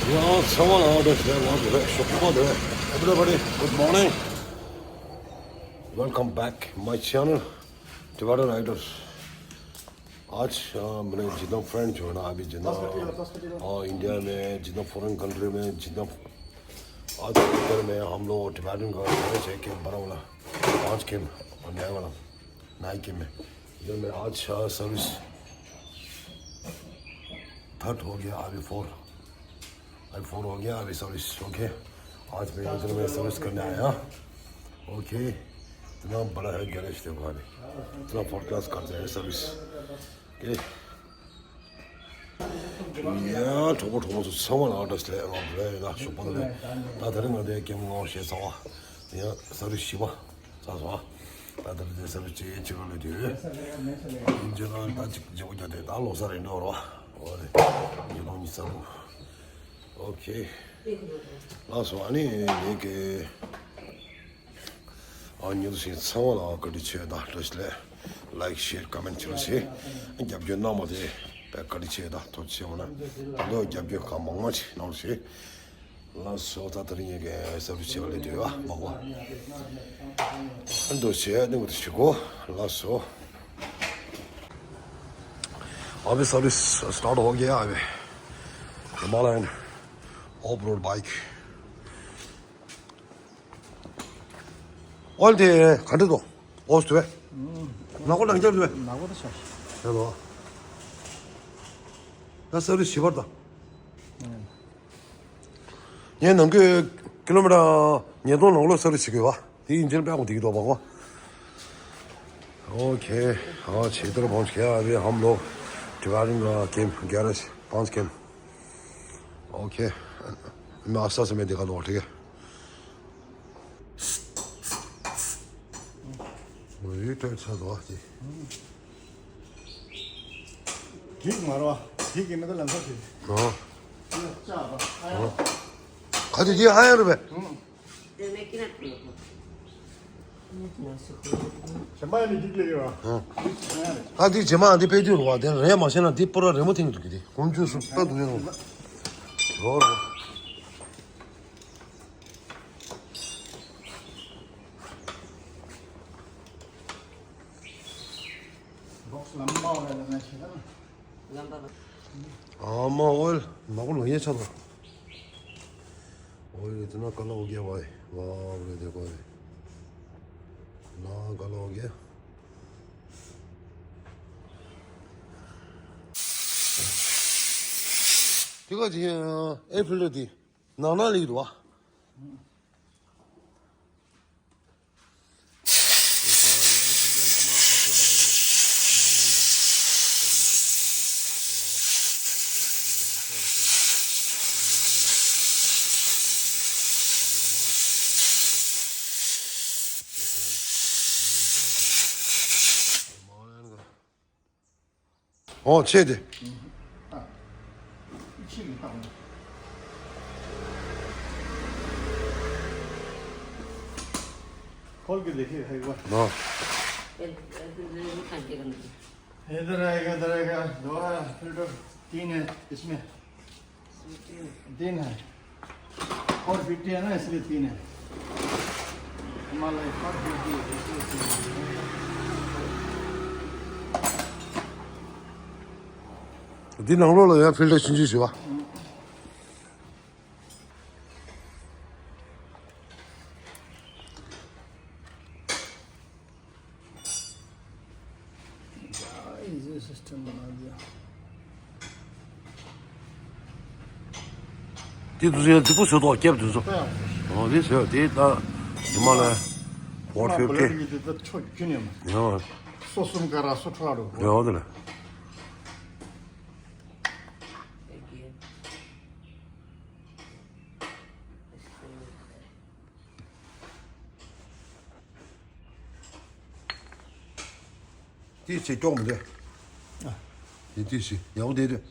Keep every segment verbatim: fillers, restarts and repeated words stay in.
ཡང་ཚང་མ་ལ་འོ་དེ་རེད། ང་དེ་རེད། ཞོགས་པ་དེ་རེད། Everybody, good morning. Welcome back my channel, Tibetan Rider. आज, अ, मैंने जितना फ्रेंड जो है ना, अभी जितना, अ, इंडिया में, जितना फॉरेन कंट्री में, जितना, आज इधर में हम लोग टिबेटन का घर से के बड़ा वाला पाँच के में और नया वाला नाइके में। इधर में आज, अ, सर्विस थर्ड हो गया, अभी फोर। अभी फोर हो गया, अभी सर्विस। ओके, आज मैं इधर में सर्विस करने आया। ओके, इतना बड़ा है गैरेज, देखो अभी, इतना फर्स्ट क्लास करते हैं सर्विस। ओके, ཡང་གྲོགས་པོ་གྲོགས་མོ་ཚོ་ཚང་མ་ལ་བཀྲ་ཤིས་བདེ་ལེགས། ལ་ཞོགས་པ་དེ་རེད། ད་དེ་རིང་ང་དེ་ཀེམ་ངོ་ཤེས་ཚང་བ་ཡང་ས་རུ་བཞི་པ་ཚར་སོང་། ད་དེ་རིང་དེ་ས་རུ་གཅིག་གཅིག་ལ་ལས་དུས་ཡིན་གྱི་རང་ད་གཅིག་བརྗེ་པོ་རྒྱག་དེ་ད་ལོ་གསར་རེད་འགྲོ་རོགས། འོ་རེད། ཉིས་སྟོང་ཉི་ཤུ་རྩ་དྲུག་ཨོ་ཁེ། ལགས་སོ། ཨ་ནི་ངེད་ཀྱི་ཨ་ཉི་ཤུ་ཚང་མ་ལ་བཀའ་དྲིན་ཆེ། ད་བཀྲ་ཤིས་བདེ་ལེགས། ལའིཀ་ཤེར་ཀོ་མེན་ཊི་བྱེད་རོགས་བྱེད། རྒྱབ་སྐྱོར་གནང་བ་དེ་དཔེ་བཀའ་དྲིན་ཆེ། ད་ཐུགས་རྗེ་ཆེ་གནང་། ད་ལྟ་རྒྱབ་སྐྱོར་གང་མང་མང་ཞིག་གནང་རོགས་བྱེད། ལགས་སོ། ད་དེ་རིང་ངེད་ཀྱི་ས་རུ་བཞི་པ་ལས་དུས་བ་མང་བ་འདུག་བྱེད་ནི་མུ་མཐུད་བྱེད་དགོས། ལགས་སོ། अभी सर्विस स्टार्ट हो गया। अभी हिमालयन ऑफ रोड बाइक। ཨོལ་དེ་ག་འདྲ་འདུག་ཨོས་དུ་བས། ནག་པོ་ལང་རྒྱབ་དུ་བས། ནག་པོ་དེ་ཤ་ཤ། ཧེ་ལོ། ད་ས་རུ་བཞི་པར་ད། ངས་ནང་གི་ཀི་ལོ་མི་ཊར་ཉིས་སྟོང་ནང་ལོགས་ས་རུ་བྱེད་དགོས་པ། དེ་ཡིན་ཕྱིར་དཔེ་ཁོང་དེ་གི་འགྲོ་བ་གོ། ओके, हाँ, छह तरफ पहुंच गया। अभी हम लोग टिबेटन केम गैरेज पाँच केम। ओके, मैं आस्ता से मैं दिखा दूंगा, ठीक है? वही टाइट सा तो आती। ठीक मारो, ठीक है ना तो लंबा ठीक। हाँ। अच्छा, हाँ। खाते जी आया रे बे। ཨ་འདི་རྗེས་མ་འདི་ཕེབས་དུས་རོ་བ་དེ་རེད་མ་ཤེས་ན་འདི་པོ་ར་རེ་མོ་ཐེངས་འདུག་གི་དེ་ཀོང་ཇུ་སུ་པ་འདུག་ཡོང་། རོ་རོ། बॉक्स लंबा वाला लेना चाहिए ना। लंबा बस। हाँ, माँ, ओए, माँ को लगे अच्छा था। ओए, इतना काला हो गया भाई। बाप रे, देखो भाई। ना काला हो गया। देखो जी, ए फिल्टर दी। ना ना ली दुआ। ཨོ་ཆེ་དེ། खोल के देखिए एक बार। हाँ। इधर आएगा, इधर आएगा। दो है फिल्टर, तीन है इसमें। तीन है। फोर फिफ्टी है ना, इसलिए तीन है। हिमालय फोर फिफ्टी है, इसलिए तीन है। འདི་ནང་ལོགས་ལ་ཡང་ཕིལ་ཊར་ཆུང་ཆུང་ཞིག་བ། इजी सिस्टम बना दिया। དེ་དུས་ཚོད་ཡང་རྫིག་པོ་བཟོས་ཐོག་རྒྱབ་དུས་ཚོད། ཨོ་དེ་བཟོས་དེ་ད་ཉི་མ་ལ་ཕོར་ཕེབས་ཏེ། ཡང་སོ་གསུམ་ཀ་ར་སོ་ཁྲ་རུ། ཡང་དེ་ལ། དེ་ཚེ་སྐྱོག་མི་འདུག་ཨ། དེ་དུས་སུ་ཡག་པོ་བསྡད་དུས།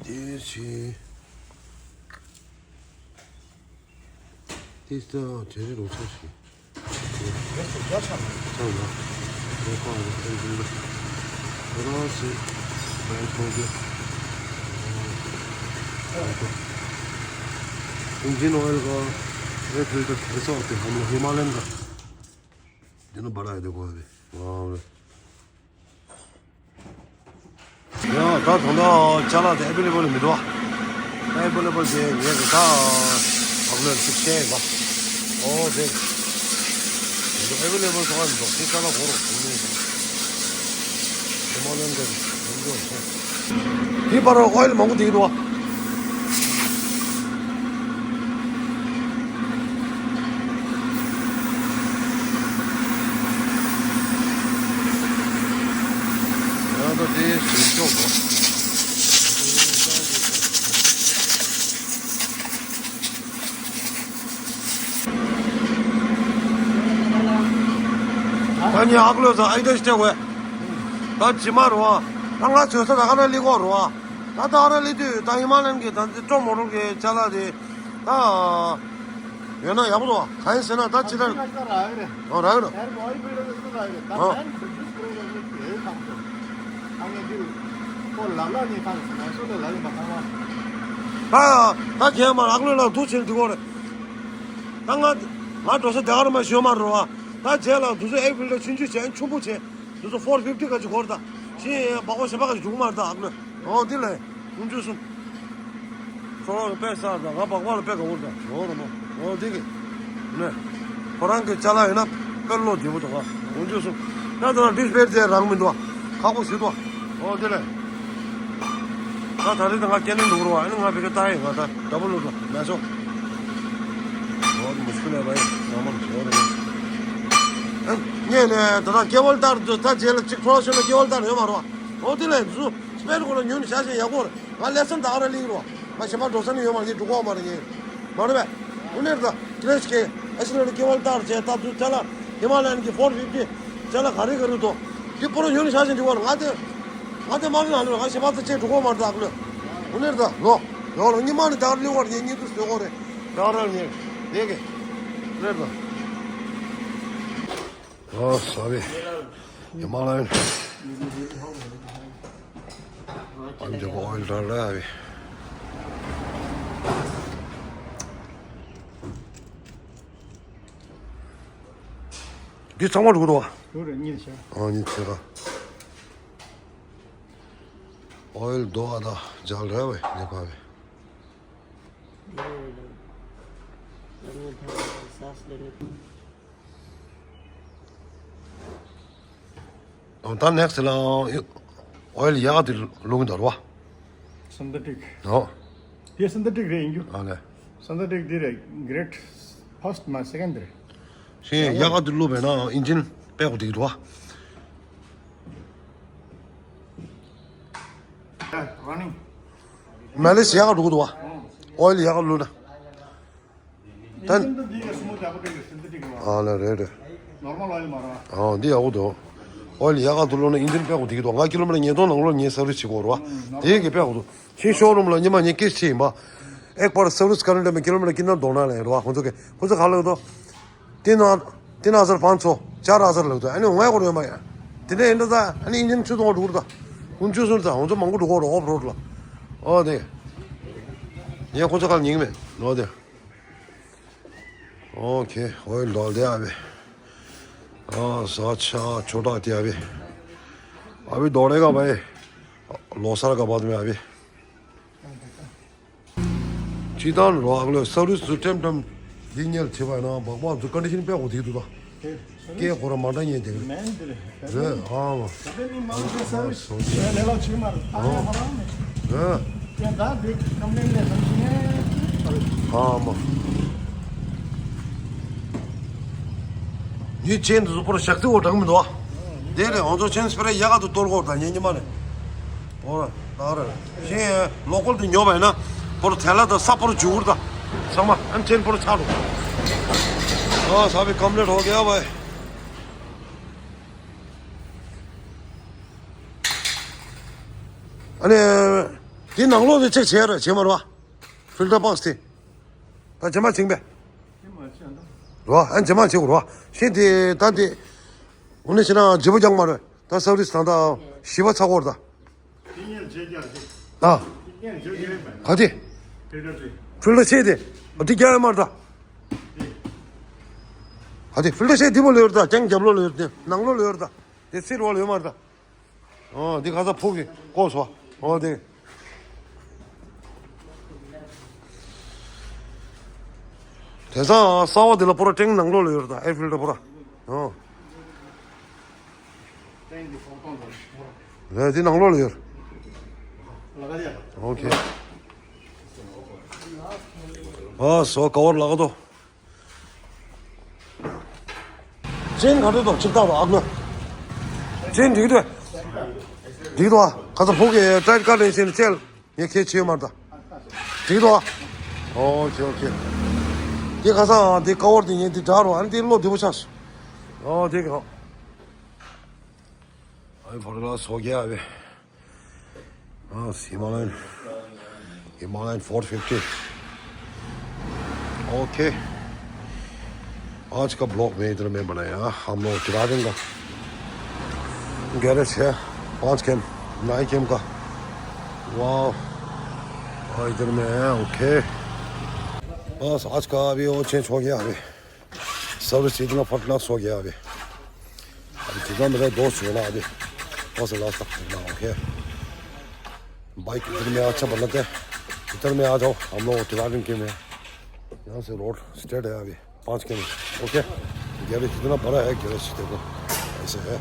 དེ་ཚེ། དེ་ཚེ་དྲན་རེ་རོགས་ཆགས་ཤིག་ཡོད་སུ་རྒྱ་ཆ་མེད། ཚང་མ་རེ་ཁོ་རེ་ཨེ་འཛིན་པ་ཁོ་རང་སི་བན་ཐོང་རྒྱུ། ཨིན་ཇིན་ཨོ་ཡལ་ག་ཨེ་ཕིལ་ཊར་ཨེ་སོགས་དེ་ཧམ་ལ་ཧི་མ་ལ་ཡན་ག་དེ་ནི་བ་ར་ཡ་དེ་གོ་བ་རེད། ཡང་ད་ད་ལྟ་ཅ་ལག་དེ་ཨེ་བེ་ལེ་བལ་མི་འདུག་ཨ། ཨེ་བེ་ལེ་བལ་དེ་ངས་ད་ཨག་ལོས་ཅིག་བཤད་ཡིན་པ། ཨོ་དེ། ཨེ་བེ་ལེ་བལ་སོང་ཨ་མི་འདུག་དེ་ཅ་ལག་གོ་རོགས་གོ་ནས་ཤོག་དེ་མ་ལོན་དེ་མི་འདུག་ཤོག་དེ་བར་ཨོ་ཡལ་མང་པོ་དེ་གི་འདུག་ཨ། ཡང་ད་དེ་ཞིག་ཤོག་གོ། ད་ངས་ཨག་ལོས་ཨའི་ཌི་ཡ་ཞིག་སྤྲད་དགོས། ད་ཇི་མ་རུ་བ། ད་ང་བྱོས་ས་ད་ག་ན་ལི་གོ་རུ་བ། ད་ད་ག་ན་ལི་དུས་ད་ཧི་མ་ལ་ཡན་གྱི་ད་འདི་ཀྲོ་མོ་རུ་གི་ཅ་ལག་དེ། ད། ཡོད་ན་ཡག་པོ་འདུག་བ། གང་ཡིན་ཟེར་ན་ད་ཅི་ལྟར། ཨོ་རག་གི་རེད། ཨོ། ད་ད་ཁྱེད་མ་ཨག་ལོས་ལ་འདུག་བྱེད་འདི་གོ་རེད། ད་ང་ང་འགྲོ་ས་དེ་ག་རུ་མ་ཞོ་མ་རུ་བ། ད་རྗེས་ལ་འདུག་ས་ཨེ་ཕིལ་ཊར་ཆུང་ཆུང་བྱས་ཆུང་པོ་བྱས། འདི་ཚོ་ཕོར་ཕིབ་ཊི་ག་ཅིག་འཁོར་ད། ཤི་སྦག་སྦག་ཞེ་པོ་ག་ཅིག་འཇུག་མ་རེད་ད་ཨ་ནི། འོ་འདི་ལས། ཀུན་སྤྱོད་གསུམ། ཁོ་རང་གི་དཔེ་གསར་ད་ང་སྦག་སྦག་ལ་དཔེ་དགའ་བོ་རེད་ད། འོ་རེད་མོ། འོ་འདི་གི། ནས། ཁོ་རང་གི་ཅ་ལག་ཡིན་ན་དཔེ་བློ་བདེ་པོ་འདུག་ག་ཀུན་སྤྱོད་གསུམ། ད་ད་འདི་སྤེར་ཙེ་རང་མི་འདུག་ག་ཁག་པོ་ཞིག་འདུག་ག་འོ་འདི་ལས། ད་ད་རེས་ད་ང་སྐྱེ་ནས་འདུག་རོགས་ཨ་ནི་ང་བི་ཀ་ལྟ་ཡིན་ང་ད་ད་བུ་ལུ་ལ་མེ་སོ། འོ་མུ་ཤི་ལ་བ་ཡིན་ང་མ་ལ་ཞོ་རེད། ངས་ནས་ད་ལྟ་སྐྱེ་བོ་ལྟར་དུ་ད་རྗེས་ལ་གཅིག་འཕྲོ་ཤོར་ན་སྐྱེ་བོ་ལྟར་ཡོད་མ་རོ། འོ་དེ་ལས་འཛུ་སྤེར་ཁོ་ལ་ཉུན་ཤ་ཤ་ཡག་པོ་རེད། ང་ལེ་སན་ད་ག་ར་ལིག་རོ། ང་ཞེ་མ་འགྲོ་ས་ནི་ཡོད་མ་རེད་འགྲོ་གོ་མ་རེད་ངས། མ་རེད་པས། འུ་ནེར་ད་ཀི་ལེ་ཤི་ཁེ་ཨེ་ཤི་ལེ་ནི་སྐྱེ་བོ་ལྟར་བྱས་ད་དུ་ཅ་ལག་ཧི་མ་ལ་ཡན་གྱི་ཕོར་ཕིབ་ཊི་ཅ་ལག་ག་རེ་ག་རེ་དོ། དེ་པོ་རོ་ཉུན་ཤ་ཤ་འགྲོ་གོ་རེད་ང་དེ། ང་དེ་མ་རེད་ང་ལོ་ང་ཞེ་མ་ད་ཅེ་འགྲོ་གོ་མ་རེད་ད་ལོ། འུ་ནེར་ད་ལོ། ཡོ་ལོ་ཉི་མ་ནི་ད་ག་ར་ལིག་བར་ངས་གཉིད་དུ་སོས་གོ་རེད། ད་ག་ར་ངས་དེ་གེ་ལེར་དང་། ཨ་ས་བེ་ཡ་མ་ལ་ཡོད། ཨ་འདི་གོ་ཨོ་ཡལ་ར་ར་བེ། འདི་ཚང་མ་འགྲོ་གི་འདུག་བ། འགྲོ་རེད་གཉིད་ཆེ། ཨ་གཉིད་ཆེ་ག་ཨོ་ཡལ་རྡོ་ཨ་ད་ཇལ་ར་བེ་ལེ་པ་བེ། ད་ནེག་སི་ལ་ཨོ་ཡལ་ཡག་དེ་ལུག་འདོར་བ། སིན་ཐེ་ཊིག་ཨོ། དེ་སིན་ཐེ་ཊིག་རེད་ཡིན་རྒྱུ། ཨ་ལེ། སིན་ཐེ་ཊིག་དེ་རེད་གྷི་རེ་ཌི་ཕར་སི་ཊི་མ་སེ་ཀེན་ཌི་རེད། ཤེས་ཡག་དེ་ལུག་བས་ན་ཨིན་ཇིན་དཔེ་གོ་དེ་རུ་བ། ར་ནིང་། མ་ལེ་ཤི་ཡག་འགྲོ་གི་འདུག་བ། ཨོ་ཡལ་ཡག་ལུག་ན། ད། ཨ་ལ་རེད་རེད། ཨ་འདི་ཡག་པོ་འདུག་ཨོ་ལ་ཡག་ག་འདུག་ལོ་ན་ཨིན་ཇིན་དཔེ་གོ་དེ་གི་འདུག་ང་ཀི་ལོ་མི་ཊར་ཉིས་སྟོང་ནང་ལོ་ངས་སར་བི་སི་བྱེད་དགོས་རེད་བ། དེ་གི་དཔེ་གོ་འདུག་ཤིང་ཤོ་རུམ་ལ་ཉི་མ་ཉིས་ཀེ་ཤི་ཡིན་པ། ཨེག་པར་སར་བི་སི་ཀ་རན་ཊི་མ་ཀི་ལོ་མི་ཊར་ཀི་ན་དོ་ན་ལ་རེད་བ་ཁོང་ཚོ་གི་ཁོང་ཚོ་ག་ལ་གི་འདུག་ཏི་ན་ཏི་ན་ཧ་ཟར་པང་ཚོ་ཅར་ཧ་ཟར་ལ་གི་འདུག་ཨ་ནི་ངའི་གོ་རེད་མ་ཡ། དེ་འདྲ་ཡིན་འདྲ་ད་ཨ་ནི་ཨིན་ཇིན་ཆུ་དོང་འགྲོ་གི་འདུག་ཁོང་ཆུ་སོང་ད་ཁོང་ཚོ་མང་པོ་འགྲོ་གི་རེད་ཨོཕ་རོཌ་ལ། ཨོ་དེ། ངས་ཁོང་ཚོ་ག་ལ་ཉིན་མེད་ནོ་དེ། ཨོ་ཁེ། ཨོ་ཡལ་རྡོ་དེ་ཨ་བེ། ཨ་ས་ཆ་ཆོ་ཏ་དེ་ཨ་བེ། ཨ་བེ་རྡོ་རེ་ག་བེ། ལོ་སར་ག་བ་དེ་ཨ་བེ། ཅི་ཏང་རོ་ཨག་ལོ་སར་བི་སི་ཚུ་ཀྲེམ་ཀྲེམ་འདི་ཉལ་བྱེད་པ་ན་སྦག་སྦག་ཚུ་ཀོན་ཌི་ཤན་དཔེ་གོ་དེ་འདུག་ད། སྐད་ཁོ་ར་མ་འདྲ་ཉན་དེ་རེད། མེན་དེ་རེད། རེད་ཨ་མ། ད་ལྟ་མི་མང་པོ་ས་རུ་ཞིག་ལས་ལ་ཆུ་མ་རུ་ཏང་ཡ་ཧ་རང་མེད། རེད། ཡ་ད་དེ་ཀམ་པི་ལེན་ལས་ཐམས་ཅད་ནས་ཨ་མ། ཉིན་ཆེན་དུ་སུ་པོར་ཞག་ཚི་འོ་གྲང་མི་འདུག་ཨ། དེ་རེད་ཨང་ཚོ་ཆེན་སྤེ་ར་ཡ་ག་དུ་གཏོར་གོ་ད་ཉན་ཉི་མ་ནས། འོ་ར་ད་རེད། ཤེས་ལོ་ཀོལ་དུ་ཉོ་བ་ཡིན་ན་པོར་ཐལ་ལ་དང་ས་པོར་འཇུག་གུར་ད། ཚང་མ་ཨན་ཆེན་པོར་ཆགས་འགྲོ། ཨ་ས་བི་ཀམ་པི་ལེཊ་ཧོ་གེ་ཨ་བའི། ཨ་ནི། དེ་ནང་ལོགས་དེ་ཅེག་བྱས་ར་བྱས་མ་རེད་བ། ཕིལ་ཊར་པག་སི་དེ། ད་བྱེ་མ་བྱིང་པས། རོ། ཨ་རྗེས་མ་བྱེད་དགོས་རོ། ཤིན་ཏེ་ད་དེ། འོ་ན་ཤི་ན་བརྗེ་པོ་རྒྱག་མ་རེད། ད་སབ་རིས་དང་ད་བཞི་པ་ཚ་གོར་ད། དེ་ཉིན་བརྗེ་རྒྱག་རྗེ། ཨ། དེ་ཉིན་བརྗེ་རྒྱག་མ་རེད། ག་དེ། ཕིལ་ཊར་ཅིག་ཕིལ་ཊར་ཤེས་དེ། འོ་དེ་རྒྱག་ཡ་མ་རེད་ད། ག་དེ་ཕིལ་ཊར་ཤེས་དེ་མོ་ལོས་རེད་ད། ཀྱང་རྒྱབ་ལོགས་ལོས་རེད་དེ། ནང་ལོགས་ལོས་རེད་ད། དེ་སི་རོ་ལོས་མ་རེད་ད། ཨོ་འདི་ཁ་ས་ཕུག་གི་ལྐོག་སོ། ཨོ་འདི། དེང་སང་གསར་བ་འདི་ལ་པོ་ར་ཀྲེང་ནང་ལོགས་ལ་ཡོད་རེད་ད། ཨེར་ཕིལ་ཊར་པོ་ར། ཨོ། རེད་འདི་ནང་ལོགས་ལ་ཡོད། ཨོ་ཁེ། ཨ་སོ་ཀ་བར་ལག་ཏོ། ཅན་ག་འདྲ་འདུག་ཅིག་ལྟ་རོགས་ཨ་ཁུ། ཅན་འགྲིག་འདུག་འགྲིག་འདུག་ཨ། ཁ་ཚ་ཕུག་གི་ཊའི་ཊར་ཀ་ལེན་ཤེས་ནི་ཅལ་ངས་ཁྱེད་བྱེད་ཡོད་མ་རེད་ད། འགྲིག་འདུག་ཨ། ཨོ་ཁེ་ཨོ་ཁེ། དེ་ཁ་སང་དེ་ཀ་བར་དེ་ངས་དེ་འདྲ་རོགས་ཨ་ནི་དེ་བློ་བདེ་པོ་ཆགས་སོང་། ཨོ་དེ་ག་ཨའི་བར་ལ་སོ་རྒྱ་བས། ཨ་ཧི་མ་ལ་ཡན། Himalayan four fifty. Okay. आज का ब्लॉग मैं इधर में बनाया। हम लोग ड्राइविंग का गैरेज है। पाँच केम, नाई केम का। वाह। और इधर में है। ओके। बस आज का अभी वो चेंज हो गया अभी। सर्विस इतना फटना सो गया अभी। अभी जितना मेरा दोस्त हो ना अभी, वो से लास्ट तक करना। ओके। बाइक इधर में अच्छा बनाते हैं। इधर में आ जाओ, हम लोग ड्राइविंग के में। यहाँ से रोड स्ट्रेट है अभी, पाँच के में। ओके। गैरेज इतना बड़ा है, गैरेज देखो, ऐसे है।